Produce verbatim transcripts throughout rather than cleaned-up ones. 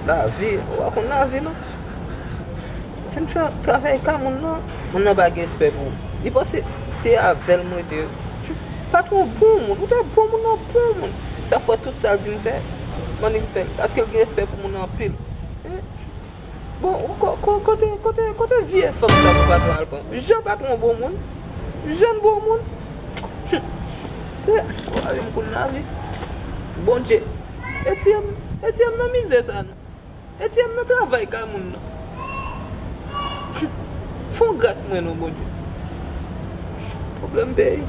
Lavi, ou pa konn lavi non. Ou fin fè travay kay moun nan, moun nan pa gen respè pou ou. Li panse se avè l m rete. Patwon bon moun, ou ta bon moun nan bon moun. Sa fè tout sa l di m fè, m annik fè l. Paske l gen respè pou moun nan anpil. Bon, ou ko- ko- kote kote kote vye fanm sa pou patwon al pran? Jan patwon bon moun. Jan bon moun. Se, ou pa vin konn lavi. Bondye. Etye m, etye m nan mizè sa non. Etye m nan travay kay moun nan. Fè yon gras mwen non, Bondye. Pwoblèm peyi.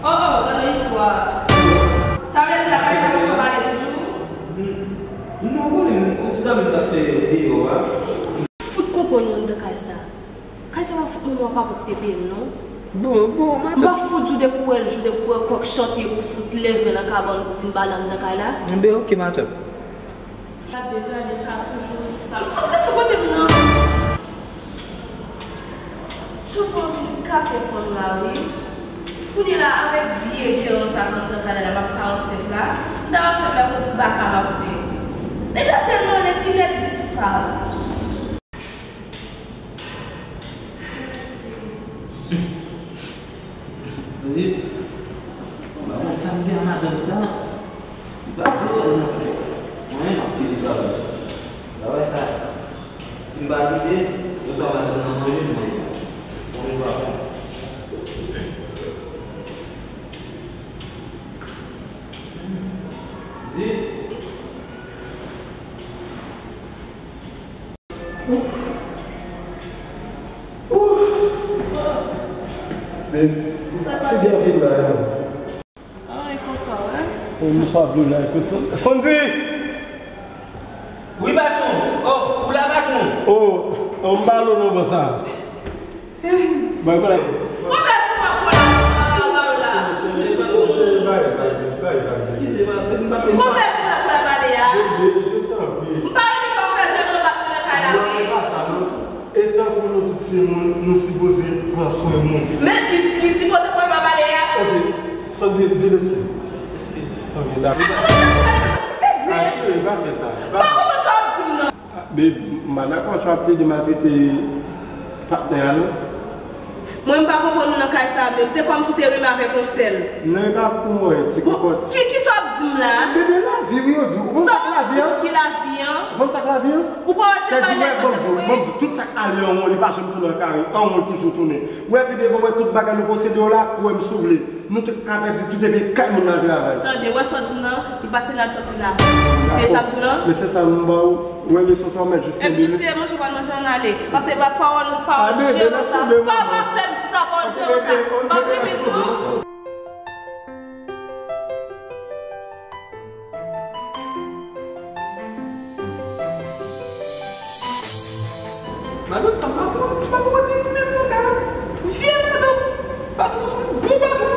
Oh, oh, gade istwa. Sa vle di lakay sa poko pale toujou? Non, ou konnen, yon ti zanmi m t ap fè deyò a. Fout konprann ou anndan kay sa. Kay sa pa fout manman w pa pot te peye m non. Bon, bon, matant. M pa fout di w depi w wè l jou, depi w wè kòk chante, ou fout leve nan kabann pou vin bale anndan kay la. Enben, oke, matant. Gade, gade, sa toujou sal. Sa w fè sou kote m nan? Jan w anvi kake sanm la, wi. Kounye la, avèk vye jeran sa k anndan kay la, m ap ka ansent la. M ta ansent la pou ti baka m ap fè. Nèg la tèlman nèg, li nèg, li sal. Wi. Mwen pa konn sa m di a madanm sa. Li pa vle wè l non. Mwen, m ap kite travay sa. Travay sa, si m pa kite, oswa madanm nan manje m, mwen, mwen pa konn. Di. Men, m fatige anpil la, yo. Ah, e konsa, wè. O, m swa vle la, ekout, San- Sandy! Wi, patwon. Oh, ou la, patwon? Oh, oh, m pa lo non, bon sa. Mwen, mwen. Konbyen sou la pou la, la, la, la, la. Eskize, ma, m pa pe. Konbyen sou la pou la bale a? Bebe, je t'en prie. M pa renmen sa w fè jere bat mwen nan kay la, wi. Non, e pa sa, non. E tankou nou tout se moun, nou sipoze pran swen moun. Men, li, li sipoze pran pa bale a? Ok, so di, di l eskize. Eskize. Ok, dakò. Ah, cheri, pa fè sa. Pa konprann sa w ap di m nan. Babe, m pa dakò sa w ap plede maltrete patnè a, non. Mwen, m pa konprann ou nan kay sa a menm. Se kòmsi w te renmen avèk yon sèl. Non, e pa pou mwen, ti kòkòt. Ki, ki sa w ap di m la? Bebe, lavi, wi, yo di w. Ou konn sa k lavi an? Ki lavi an? Ou konn sa k lavi an? Ou pa wè se pa lè pase sou mwen? Bon, m di w, tout sa k ale anwo, li pa janm tounen an kare. Anwo, l toujou tounen. Ou wè pi devan, ou wè tout bagay nou posede yo la, ou wè m sou vle. Nou tout ka pèdi tout epi kay moun nan travay. Tande, wè sa w di m nan, li pase nan sòti la. Men sa m di w lan? Men se sa m ba w, wè leson sa w mèt jis kenbe li. Epi tou se manje w pral manje ann ale. Paske pa pawòl, pawòl jeran sa, pa, pa fè m sa, pawòl jeran sa, m ap repete w. Madanm sa, m pa konprann, m pa konprann li menm non, kara. Vye madanm. Patwon se yon bon patwon.